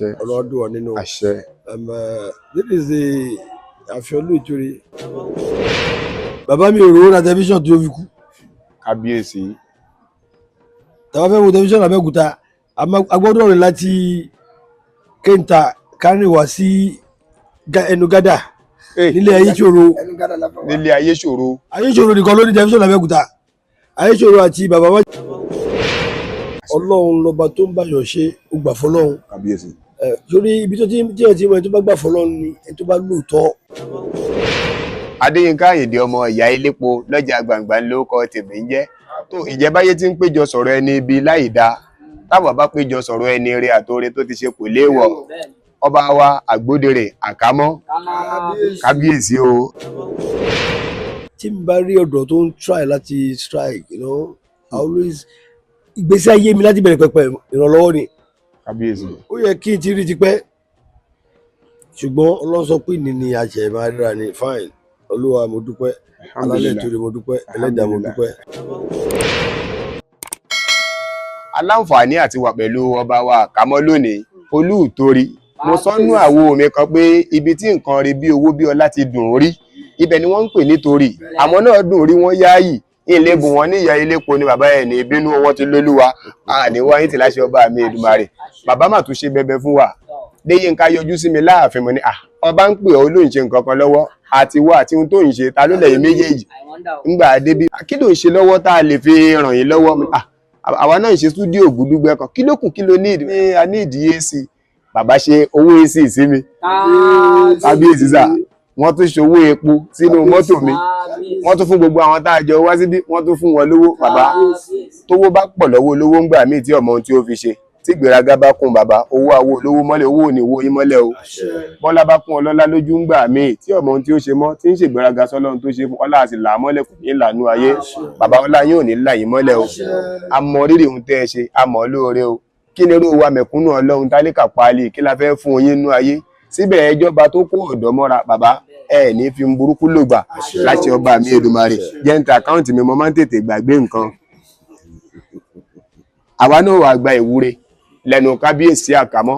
Ọlọ́run dùn wá nínú. Àṣẹ. This is the ààfin Olú Ìtòrí. Bàbá mi ò rówó ra tẹlifíṣàn tó fi kú. Kábíyèsí. Tàbá fẹ́ wo tẹlifíṣàn Abẹ́òkúta, a gbọ́dọ̀ rìn láti Kéńtà kárìn wá sí ẹnu gádà nílé Ayéṣòro. Nílé Ayéṣòro. Ayéṣòro nìkan ló ní tẹlifíṣàn Abẹ́òkúta, Ayéṣòro àti bàbá wa. Ọlọ́run lọ́ba tó ń báyọ̀ ṣe, ó gbà fọlọ́run. Kábíyèsí. Sórí ibi tó ti tí ẹ ti mọ ẹni tó bá gbà fọlọ́run ni ẹni tó bá lóòótọ́. Adéyínká Àyìndé, ọmọ ìyá elépo lọ́jà gbàǹgbà ló kọ tèmi ń jẹ́. Tó ìjẹ́báyé tí ń péjọ sọ̀rọ̀ ẹni ibi láì dáa, táwọn bá péjọ sọ̀rọ̀ ẹni rere àtòrè tó ti ṣe kò léèwọ̀. Ọba wa Àgbódèrè Àkámọ́, kábíyèsí o. Tí n bá rí ọ̀dọ́ tó ń try láti strike, I always, ìgbésí ayé mi láti bẹ̀rẹ̀ pẹ̀pẹ̀, ìrànlọ́wọ́ ni. Kábíyèsí. Ó yẹ kí n ti rí tipẹ́, ṣùgbọ́n Ọlọ́run sọ pé ní àṣẹ máa ríra ni. Fine, Olúwa mo dúpẹ́, alálẹ̀ torí mo dúpẹ́, ẹlẹ́dàá mo dúpẹ́. Aláǹfààní àti wà pẹ̀lú ọba wa Àkámọ́ lónìí, Olú Ìtorí. Mo sọ́nú àwo mi kan pé ibi tí nǹkan rí bí owó bí ọlá ti dùn rí, ibẹ̀ ni wọ́n ń pè nítorí àmọ́ náà dùn rí wọ́n yáàyì ilé bùn wọn níyà ilépo ni bàbá ẹ̀ ní ìbínú wọn ti lólúwa àníwá yín ti láṣẹ ọba mi Èdùmàrè. Bàbá mà tún ṣe bẹbẹ fún wa. Déyínká yọjú sí mi láàfin, mo ní ọba ń pè ọ́, ló ń ṣe nǹkan kan lọ́wọ́, àti wá àti ohun tó ń ṣe ta ló lẹ́yìn méjèèjì ńgbà débi. Kí ló ń ṣe lọ́wọ́ tá a lè fi ràn yín lọ́wọ́? Àwa náà ń ṣe stúdíò gúdúgbẹ́ kan. Kí ló kù? Kí ló ní ìdí? A ní ìdí AC. Bàbá ṣe owó AC sí mi. Kábíyèsí sà. Wọ́n tún ṣe owó epo sínú mọ́tò mi, wọ́n tún fún gbogbo àwọn tá a jọ wá síbí, wọ́n tún fún wọn lówó. Bàbá, tówó bá pọ̀ lọ́wọ́ olówó ń gbà míì tí ọmọ ohun tí ó fi ṣe, tí ìgbéraga bá kún bàbá, owó àwo olówó mọ́lẹ̀, owó ò ní owó yín mọ́lẹ̀ o. Bọ́lá bá kún ọlọ́lá lójú ń gbà míì tí ọmọ ohun tí ó ṣe mọ́, tí ń ṣègbéraga sọ́lọ́run tó ṣe fún ọlá àti là á mọ́lẹ̀, kò ní lànú ayé. Bàbá, ọlá yín ò ní là yín mọ́lẹ̀ o. A mọ rírì ohun tẹ́ ẹ ṣe, a mọ̀ lóore o. Kí ni irú wa mẹ̀kúnnù Ọlọ́run, tálíkà páálí, kí la fẹ́ fún yín nú ayé? Síbẹ̀ ẹjọba tó kó ọ̀dọ́ mọ́ra, bàbá ẹ ní fi ń burúkú lògbà láti ọba mi Èdùmàrè. Jẹ́ǹtà àkáǹtì mi, mo máa ń tètè gbàgbé nǹkan. Àwa náà wàá gba ìwúre lẹ́nu kábíyèsí Àkámọ́.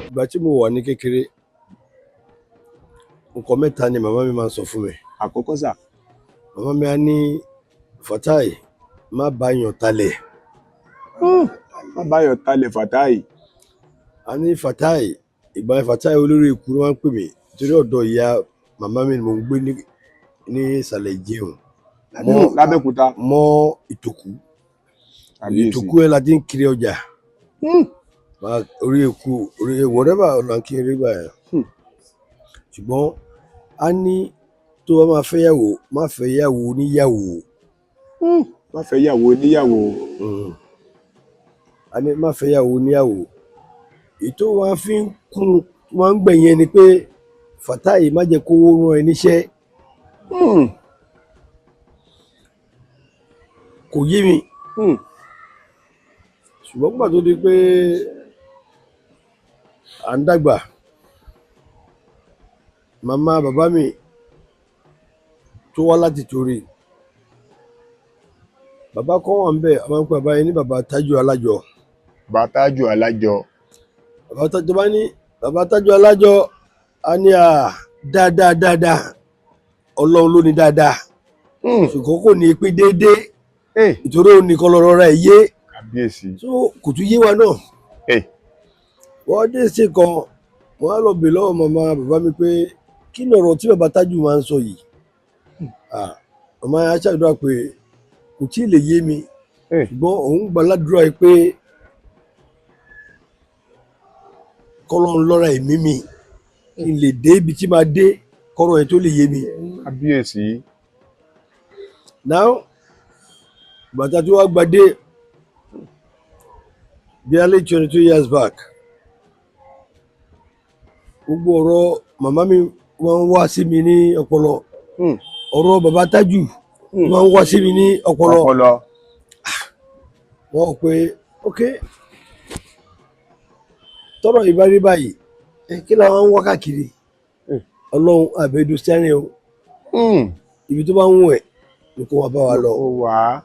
Ìgbà tí mo wà ní kékeré, nǹkan mẹ́ta ni màmá mi máa ń sọ fún mi. Àkọ́kọ́ sà? Màmá mi á ní, "Fatai, má bá yàn talẹ̀." Má báyọ̀ talẹ̀, Fatai. A ní, "Fatai." Ìgbà yẹn, Fatai olórí ikú ló máa ń pè mí, torí ọ̀dọ̀ ìyá màmá mi ni mò ń gbé ní ìsàlẹ̀ Ìjẹun Lábẹ́òkúta. mọ́ Ìtòkú. Ìtòkú yẹn la ti ń kiri ọjà. Orí eku, orí whatever ọ̀nà kiri gbà yẹn. Ṣùgbọ́n a ní, tó bá máa fẹ́yàwó, má fẹ́yàwó oníyàwó. Má fẹ́ yàwó oníyàwó. A ní má fẹ́yàwó oníyàwó. Èyí tó wá fi ń kún wọ́n ń gbẹ̀yìn ni pé, "Fatai, má jẹ́ kówó rán ẹ níṣẹ́." Kò yé mi. Ṣùgbọ́n nígbà tó di pé à ń dàgbà, màmá bàbá mi tó wá láti Torí, bàbá kan wà ń bẹ̀, a máa ń pè bàbá yẹn ní bàbá Tájù Alájọ. Bàbá Tájù Alájọ. Bàbá Tájù bá ní, bàbá Tájù Alájọ, a ní à dáadáa dáadáa, Ọlọ́run ló ní dáadáa, ṣùgbọ́n kò ní pé déédéé, ìtorí òun nìkan lọ́rọ̀ rẹ̀ yé. Kábíyèsí. So kò tún yé wa náà. Wọ́n dé sí kan, wọ́n á lọ bè lọ́wọ́ màmá bàbá mi pé, kí ni ọ̀rọ̀ tí bàbá Tájù máa ń sọ yìí? Màmá yẹn á ṣàdúrà pé kò tí ì lè yé mi, ṣùgbọ́n òun gbà ládùúrà yìí pé kọ́lọ́run lọ́ra ẹ̀mí mi kí n lè dé ibi tí máa dé, kọ́rọ̀ yẹn tó lè yé mi. Kábíyèsí. Now, bàtà tí wàá gbadé barely 22 years back, gbogbo ọ̀rọ̀ màmá mi wọ́n ń wá sí mi ní ọpọlọ, ọ̀rọ̀ bàbá Tájù wọ́n ń wá sí mi ní ọpọlọ. Ọpọlọ. Wọ́n rò pé ok, tọ́rọ̀ yìí bá rí báyìí, kí làwọn ń wá káàkiri? Ọlọ́run àbẹ̀dù sẹ́rìn o. Ibi tó bá ń wù ẹ́ ni kó wá bá wa lọ. Ó wà á.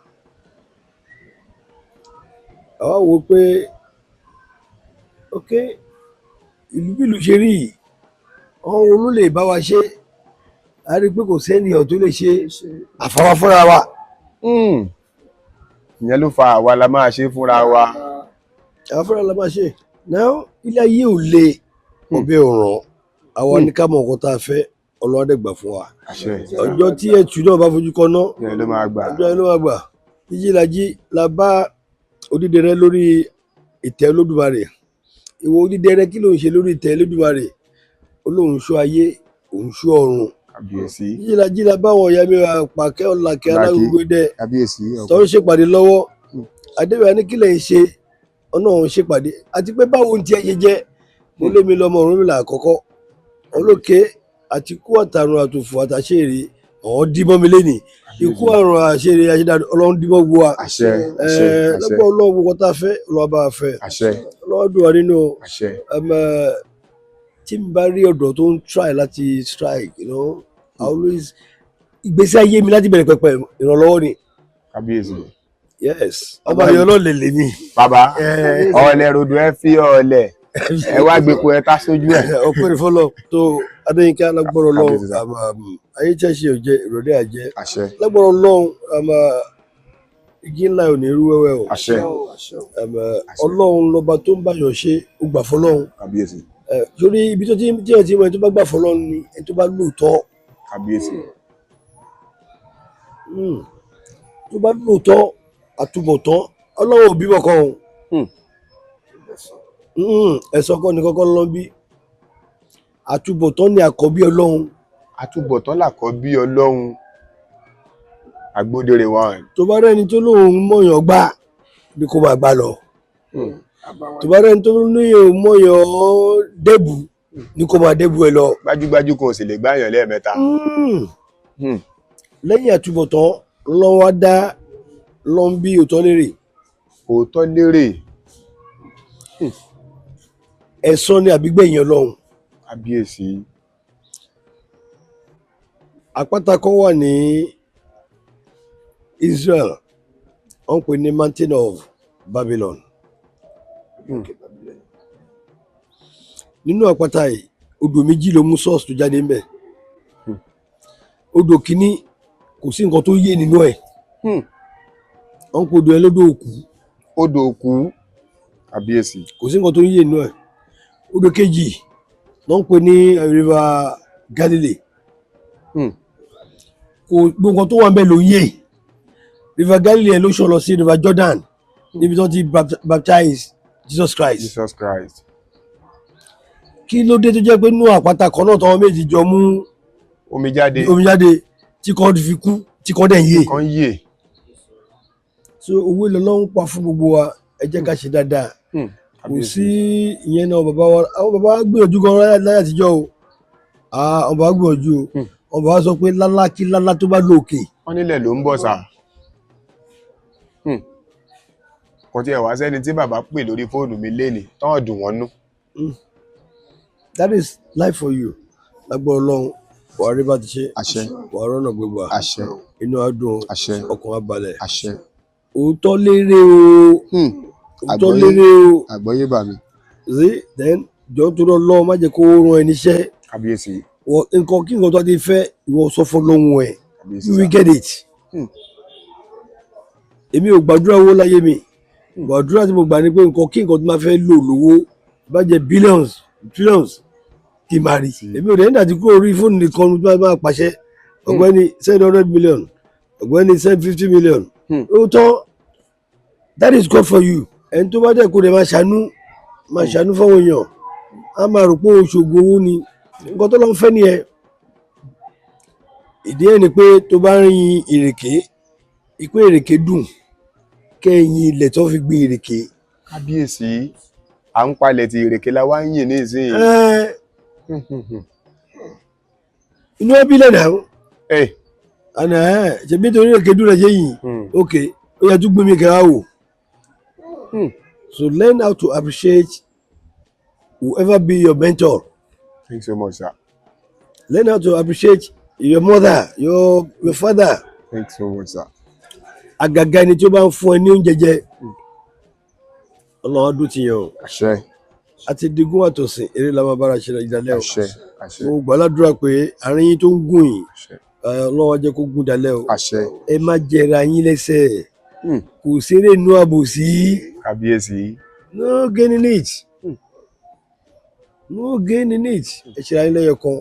Àwa wò pé Ok, ìlú bí ìlú ṣe rí yìí, àwọn wo ló lè bá wa ṣe? A rí i pé kò sẹ́niyàn tó lè ṣe àfọwọ́ fúnra wa. Ìyẹn ló fa àwa la máa ṣe fúnra wa. Àwọn fúnra la máa ṣe náà. Ilé ayé ò le, ọbẹ̀ ọ̀ràn àwa ní ká mọ nǹkan tá a fẹ́. Ọlọ́run dẹ̀ gbà fún wa. Àṣẹ. Ọjọ́ tí ẹ̀tù náà bá fojú kan náà, Ìyẹn ló máa gbà. Ọjọ́ yẹn ló máa gbà. Jíjí la jí la bá odídẹrẹ́ lórí ìtẹ́ Olódùmarè. Ìwọ odídẹrẹ́, kí ló ń ṣe lórí ìtẹ́ Olódùmarè? Olóhùn ṣọ́ ayé, òun ṣọ́ ọ̀run. Kábíyèsí. Jíjí la jí la bá àwọn ìyá mi pàkẹ́ ọ̀làkẹ́ Ọ̀làkẹ́. alágbègbè dẹ Kábíyèsí. tó ń ṣèpàdé lọ́wọ́. Adébẹ̀rẹ̀ ní kílẹ̀ ń ṣe ọ̀nà òun ṣèpàdé, àti pé báwo ń tiẹ̀ ṣe jẹ́? Mo lé mi lọ́mọ Ọ̀rúnmìlà àkọ́kọ́ olókè àti kú àtàrùn àtòfò àtàṣèrè ọ̀hún dímọ́ mi lẹ́nìí. Ikú, àrùn, àṣèrè, àṣedànù, Ọlọ́run dímọ́ gbogbo wa. Àṣẹ, àṣẹ, àṣẹ. Lọ́gbọ́n Ọlọ́run, gbogbo tá a fẹ́, Ọlọ́run bá a fẹ́. Àṣẹ. Ọlọ́run dùn wá nínú. Àṣẹ. Tí n bá rí ọ̀dọ́ tó ń try láti strike, I always, ìgbésí ayé mi láti bẹ̀rẹ̀ pẹ̀pẹ̀, ìrànlọ́wọ́ ni. Kábíyèsí. Yes, ọba ayọ̀ náà lè lè mi. Bàbá ọ̀lẹ̀ rodò, ẹ fi ọ̀lẹ̀ ẹ wá gbépo ẹ tá sójú ẹ. Ọpẹ́ ní fọlọ tó Adéyínká, lágbọ́rọ̀ lọ́hùn. Kábíyèsí sà. Ayé tí a ṣe ò jẹ ìrọ̀lẹ́ àjẹ́. Àṣẹ. Lágbọ́rọ̀ lọ́hùn, igi ńlá ò ní rú wẹ́wẹ́ o. Àṣẹ. Ọlọ́run lọ́ba tó ń báyọ̀ ṣe, ó gbà fọlọ́hún. Kábíyèsí. Sórí ibi tó ti tí ẹ ti mọ ẹni tó bá gbà fọlọ́hún ni ẹni tó bá lóòótọ́. Kábíyèsí. Tó bá lóòótọ́, àtúbọ̀tán Ọlọ́run ò bímọ kan o. Ẹ̀sọ́ kọ́ ni kọ́kọ́ lọ́ bí, àtúbọ̀tán ni àkọ́bí Ọlọ́run. Àtúbọ̀tán làkọ́bí Ọlọ́run, agbódèrè one. Tó bá rẹ́ni tó lóun mọ̀yàn gbà ni kó máa gbà lọ. Tó bá rẹ́ni tó lóun mọ̀yàn dẹ́bù ni kó máa dẹ́bù ẹ lọ. Gbájúgbájú kan ò sì lè gbáyàn lẹ́ẹ̀mẹ́ta. Lẹ́yìn àtúbọ̀tán lọ́wọ́ dá lọ́n bí òótọ́ lérè. Òótọ́ lérè. Ẹ̀san ni àbígbẹ̀yìn Ọlọ́run. Kábíyèsí. Àpáta kan wà ní Israel, wọ́n pè ní Mountain of Babylon. Nínú àpáta yìí, odò méjì ló mú source tó jáde ńbẹ̀. Odò kìíní, kò sí nǹkan tó yé nínú ẹ̀. Wọ́n pè odò yẹn lódò òkú. Odò òkú, kábíyèsí. Kò sí nǹkan tó yé nínú ẹ̀. Odò kejì wọ́n pè ní River Galilee. Kò gbogbo nǹkan tó wà ńbẹ̀ ló ń yé. River Galilee yẹn ló ṣàn lọ sí River Jordan, níbi tí wọ́n ti baptize Jesus Christ. Jesus Christ. Kí ló dé tó jẹ́ pé nínú àpáta kan náà tọwọ́ méjì jọ mú omi jáde, omi jáde, tí kan fi kú, tí kan dẹ̀ ń yè? Kan yè. So owó ìlọlọ́run pa fún gbogbo wa. Ẹ jẹ́ ká ṣe dáadáa. Kò sí ìyẹn náà. Bàbá wa, àwọn bàbá wa gbìyànjú gan láyé àtijọ́ o. Ah, àwọn bàbá gbìyànjú o. Àwọn bàbá sọ pé lálá kí lálá tó bá lóòkè, Wọ́n nílẹ̀ ló ń bọ̀ sà. Kò tiẹ̀ wá sẹ́ni tí bàbá pè lórí fóònù mi lénìí tán dùn wọ́n nú. That is life for you. Lágbára Ọlọ́run, wàá rí bá ti ṣe. Àṣẹ. Wàá rọ́nà gbogbo. Àṣẹ. Inú á dùn, Àṣẹ. ọkàn á balẹ̀. Àṣẹ. Òótọ́ lérè o. Òótọ́ Àgbọ́yé. lérè o. Àgbọ́yé bà mí. Sí then, jọ tó lọ lọ́wọ́, má jẹ́ kó rán ẹ níṣẹ́. Kábíyèsí. Wọ nǹkan kí nǹkan tó ti fẹ́, ìwọ sọ fún lóhùn ẹ̀. Kábíyèsí. You will get it. Èmi ò gbàdúrà owó láyé mi. Gbàdúrà tí mo gbà ni pé nǹkan kí nǹkan tó máa fẹ́ lò lówó bá jẹ́ billions, trillions, kí n máa rí. Èmi ò dẹ̀ nígbà tí kúrò orí fóònù nìkan tó máa pàṣẹ, "Ọ̀gbẹ́ni, send 100 million. Ọ̀gbẹ́ni, send 50 million." Ó tán. That is God for you. Ẹni tó bá dẹ̀ kó dẹ̀ máa ṣàánú, máa ṣàánú fáwọn èèyàn, á máa rò pé òun ṣògùn owó ni. Nǹkan tó lọ ń fẹ́ nìyẹn. Ìdí ẹ̀ ni pé tó bá ń yin ìrèké, ìpé ìrèké dùn, kẹ́yìn ilẹ̀ tó fi gbin ìrèké. Kábíyèsí, à ń palẹ̀ tí ìrèké la wá ń yìn ní ìsìn. Ẹ́ẹ̀, inú ẹbí lẹ́nà ẹ àná ẹ̀ ṣe bí torí ìrèké dùn lẹ́jẹ̀ yìí. Ok, ó yẹ tún gbé mi kẹ́ra wò. So learn how to appreciate whoever be your mentor. Thanks so much, sir. Learn how to appreciate your mother, your father. Thanks so much, sir. Àgàgà ẹni tí ó bá ń fún ẹ ní oúnjẹ jẹ. Ọlọ́run dún ti yàn o. Àṣẹ. Àti digun àtọ̀sìn eré la máa bára ṣe ìdálẹ́ o. Àṣẹ, àṣẹ. Mo gbàládùra pé àárín yín tó ń gùn yìí, Àṣẹ. Ọlọ́run á jẹ́ kó gùn dalẹ́ o. Àṣẹ. Ẹ má jẹra yín lẹ́sẹ̀. Kò ṣeré inú àbòsí. Kábíyèsí. No gain in it, no gain in it. Ẹ ṣe ra yín lẹ́yọ kan.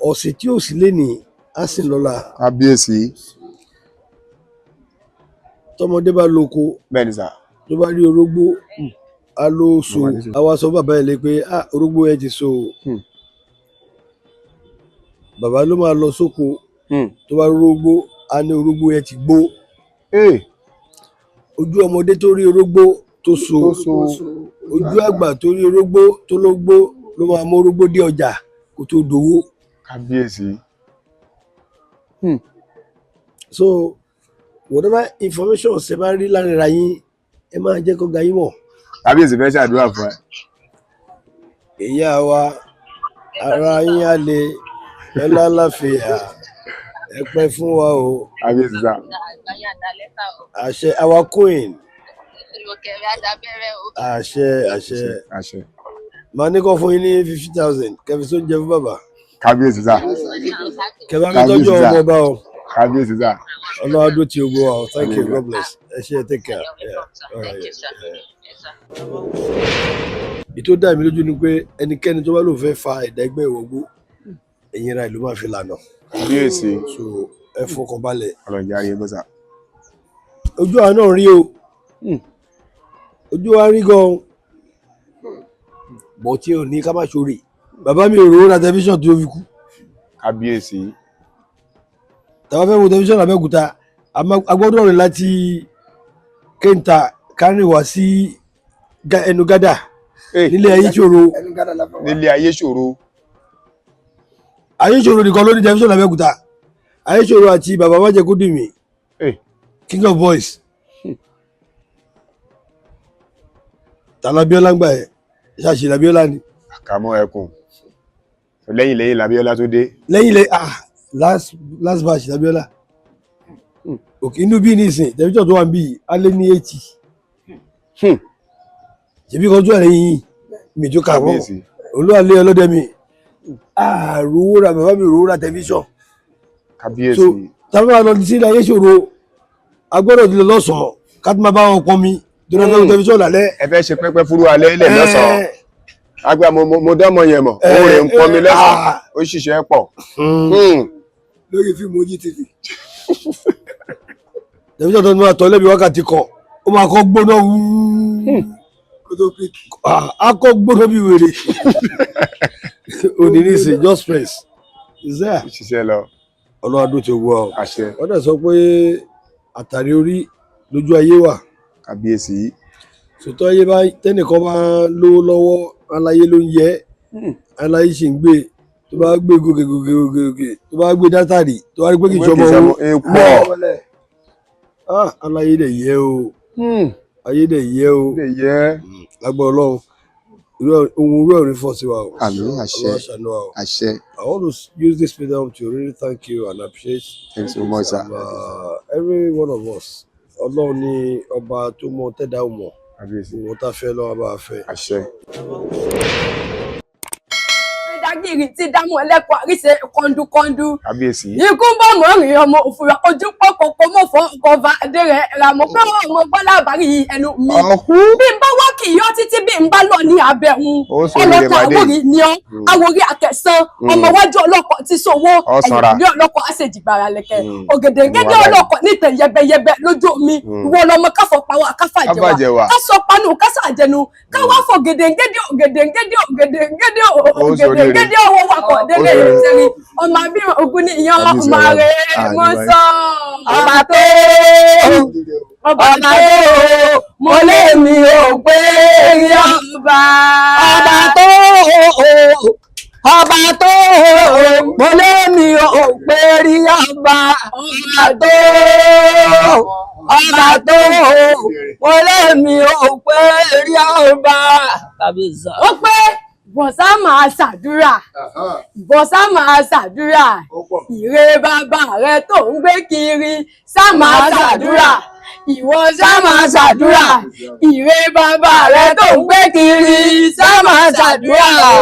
Ọ̀sìn tí ò sí lé ní á sì lọ́la. Kábíyèsí. Tọmọdé bá lóko, Bẹ́ẹ̀ni sà. tó bá rí orógbó, á ló so. Àwa sọ bàbá yẹn lé pé, ah, orógbó yẹn ti so o. Bàbá ló máa lọ sóko, tó bá rí orógbó, á ní orógbó yẹn ti gbó. Ojú ọmọdé tó rí orógbó tó so, Tó so. ojú àgbà tó rí orógbó tó ló gbó ló máa mú orógbó dé ọjà kó tó dowó. Kábíyèsí. So whatever information ṣe bá rí lára ra yín, ẹ máa jẹ́ kó ga yín mọ̀. Kábíyèsí fẹ́ ṣàdúrà fún ẹ. Ìyá wa, ara yín á le, ẹ lálàáfíà, ẹ pẹ́ fún wa o. Kábíyèsí sà. Àgbáyé àdálẹ́sà o. Àṣẹ, our queen. Ìrùkẹ̀rẹ̀ àdàbẹ̀rẹ̀ o. Àṣẹ, àṣẹ. Àṣẹ. Màá ní kó fún yín ní 50,000 kẹfì sóúnjẹ fún bàbá. Kábíyèsí sà. Kẹfì bá mi tọ́jú Kábíyèsí sà. ọmọ ọba o. Kábíyèsí sà. Ọlọ́run á dúró ti ogun wa o. Thank you, God bless. Ẹ ṣé, take care. Yeah. All Thank right. you, sir. Yes, sir. Ètò dá mi lójú ni pé ẹnikẹ́ni tó bá lóun fẹ́ fa ẹ̀dá ẹgbẹ́ ìwọ̀gbó, ẹ̀yìn ra ìlú máa fi lànà. Kábíyèsí. So ẹ fọkàn balẹ̀. Ọlọ́run jẹ́ àríyé gbọ́sà. Ojú àwa náà rí o, ojú wa rí gan bọ̀ tí ò ní ká má ṣòro. Bàbá mi ò rówó ra tẹlifíṣàn tó fi kú. Kábíyèsí. Tàbá fẹ́ wo tẹlifíṣàn Abẹ́òkúta, a gbọ́dọ̀ rìn láti Kéńtà kárìn wá sí ẹnu gádà nílé Ayéṣòro. Nílé ayé ṣòro. Ayéṣòro nìkan ló ní tẹlifíṣàn Abẹ́òkúta, Ayéṣòro àti bàbá Májẹ̀kúdìmí, King of Boys tàlàbíọ́lá ń gbà ẹ̀ ṣáṣì làbíọ́lá ni. Àkàmọ́ ẹkùn lẹ́yìn lẹ́yìn làbíọ́lá tó dé. Lẹ́yìn lẹ́yìn, ah, last last batch làbíọ́lá. Òkè inú bí nísìn, tẹlifíṣàn tó wà ń bí yìí á lé ní 80. Ṣèbí kan tó wà lẹ́yìn yìí mi tó kà wọ́n. Kábíyèsí. Olúwalé ọlọ́dẹ mi àrùwó ra, bàbá mi rò ra tẹlifíṣàn. Kábíyèsí. So tàbí máa lọ sí ilé ayé ṣòro, agbọ́dọ̀ ti lọ lọ́sàn-án ká tó máa bá wọn pọn mi tó náà fẹ́ wo tẹlifíṣàn lálẹ́. Ẹ fẹ́ ṣe pẹ́pẹ́ fúru alẹ́ ilẹ̀ lọ́sàn-án. Àgbà mo dánmọ yẹn mọ̀, òun rè ń pọn mi lọ́sàn-án, ó ṣiṣẹ́ pọ̀. Lórí fíìmù OGTV, tẹlifíṣàn tó máa tọ́ lẹ́bi wákàtí kan, ó máa kọ́ gbóná wúúú Kó tó pick. Á kọ́ gbóná bí wèrè òní nísìn. Just press, is there. Ó ṣiṣẹ́ lọ. Ọlọ́run ti wọ ọ. Àṣẹ. Wọ́n dẹ̀ sọ pé àtàrí orí lójú ayé wà. Kábíyèsí. Sòtọ́ ayé bá tẹ́nìkan bá lówó lọ́wọ́, aláyé ló ń yẹ, aláyé sì ń gbé. Tó bá gbé gòkè gòkè gòkè gòkè, tó bá gbé dátàrí, tó bá rí pé kì í ṣọmọ owó pọ̀. Ah, aláyé dẹ̀ yẹ o, ayé dẹ̀ yẹ o. Lè yẹ. Lágbára Ọlọ́run, ohun irú ẹ̀rí fọ́ sí wa o. Àmín, àṣẹ. Ọlọ́run ṣàánú wa o. Àṣẹ. I want to use this medium to really thank you and appreciate Thanks so much, sir. Every one of us. Ọlọ́run ní ọba tó mọ tẹ́dá ò mọ̀. Kábíyèsí. Òun tá fẹ́ lọ́wọ́ bá a fẹ́. Àṣẹ. Dágìrì tí dámú ẹlẹ́kọ̀ọ́ àríṣe kọ́ńdúkọ́ńdú. Kábíyèsí. Ikú ń bọ̀ mọ́ rìn ọmọ òfurufú ojú pọ̀ kọ̀kọ́ mọ̀ fọ́ kọfà adé rẹ̀ ràmọ́ pé wọ́n ọmọ gbọ́lá àbárí ẹnu mi. Ọ̀hún. Bí n bá wá kì í yọ títí bí n bá lọ ní abẹ́hùn. Ó sọ orí rẹ̀ Ọlọ́ta máa dé. àwòrì ni ọ́, àwòrì àkẹsàn, ọmọ wájú ọlọ́kọ̀ ti sòwò, Ó sanra. ẹ̀yìn ọlọ́kọ̀ àṣejìgbàrà lẹ̀kẹ̀. Ògèdèǹgédé Ìwà báyìí. ọlọ́kọ̀ nítẹ̀ yẹbẹyẹbẹ lójú omi. Ìwọ lọmọ káfọ̀ pawọ́ Káfàjẹwà. káfàjẹwà. Kásọ panu kásàjẹnu. Káwá fọ gèdèǹgédé ògèdèǹgédé ògèdèǹgédé Ó sọ orí rẹ̀. ògèdèǹgédé ọwọ́ wakọ̀ délé Ó sọ orí rẹ̀. ìṣẹ́ni. Ọmọ àbímọ ogun ní ìyẹn Kábíyèsí ọmọ ọlọ́run. rẹ̀ Ah, mọ́ ìwà sọ. Ọba tó, ọba tó, mo lé mi ò pé rí Ọba. Ọba tó, ọba tó, mo lé mi ò pé rí ọba. Ọba tó, ọba tó, mo lé mi ò pé rí ọba. Ó pé bọ̀sá máa ṣàdúrà, bọ̀sá máa ṣàdúrà, ìre bàbá rẹ tó ń gbé kiri sá máa ṣàdúrà. Ìwọ ṣá máa ṣàdúrà, ìwé bàbá rẹ tó ń gbé kiri ṣá máa ṣàdúrà o.